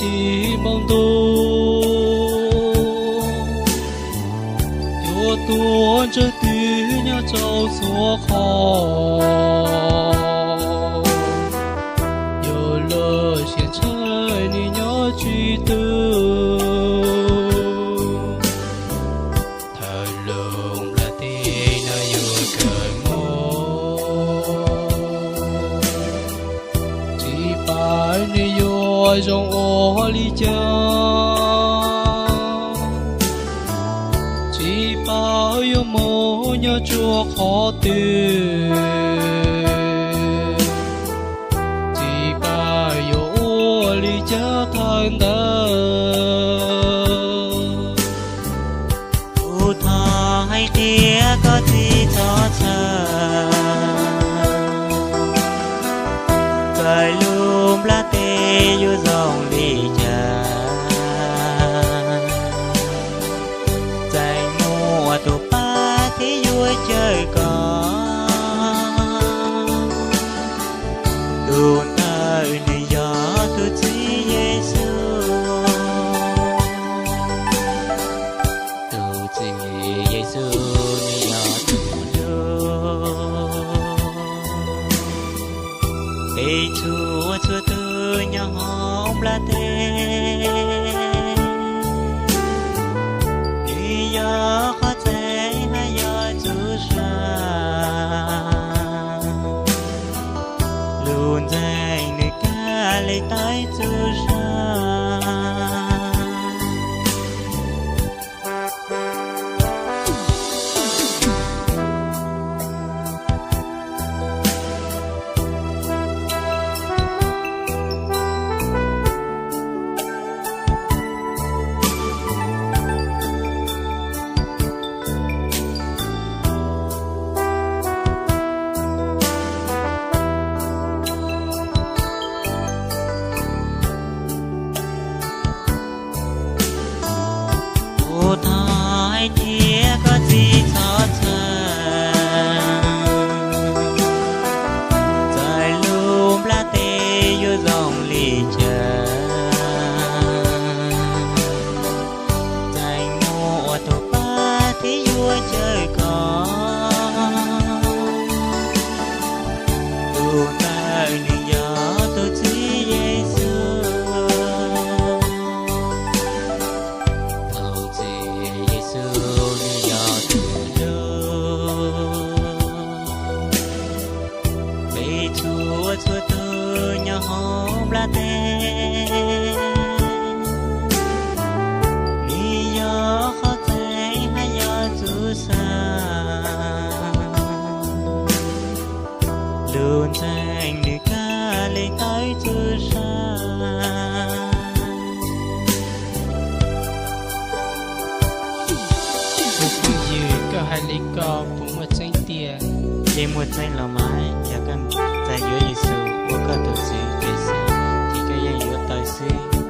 txij hmo ntuj, yuav tuaj ntsib twg nyob rau txhua qhov. Yog lub siab ntshai nws nyob tsis twg, thawj lub nplaj teb no yuav kawg mob. Tsis paub nws yuav zoo ua li cas, tsis paub yuav mus nyob rau qhov twg, tsis paub yuav ua li cas thaum ntawd. Kuv thov hais qhia koj txij txhob txhawj, txawm lub nplaj teb yuav zoo li cas, tseem muaj tus pab thiab yuav cawm koj. Tus ntawm nws yog tus Txiv Yexus. Tus Txiv Yexus nws yog tus hlub peb txhua txhua tus nyob hauv nplaj teb. Nws yog qhov txhais hab yog txuj sa, lub ntxeeg nws kab li tawb txuj sa. Kuv thov hais tias koj txij txhob txhawj, txawm lub nplaj teb yuav zoo li cas, tseem muaj tus pab thiab yuav cawm koj. Tus ntawm nws yog tus Txiv Yexus. Tus Txiv Yexus nws yog tus hlub peb txhua txhua tus nyob hauv nplaj teb. Nws yog qhov txhais hab yog txuj sa, lub ntxeeg nws kab li tawb txuj sa. Tus phooj ywg, koj hais li ko puas muaj tseeb tiag? Yeej muaj tseeb los mas, yog koj txais yuav Yexus ua koj tus Txiv Tswv xwb, ces koj yeej yuav tau xwb.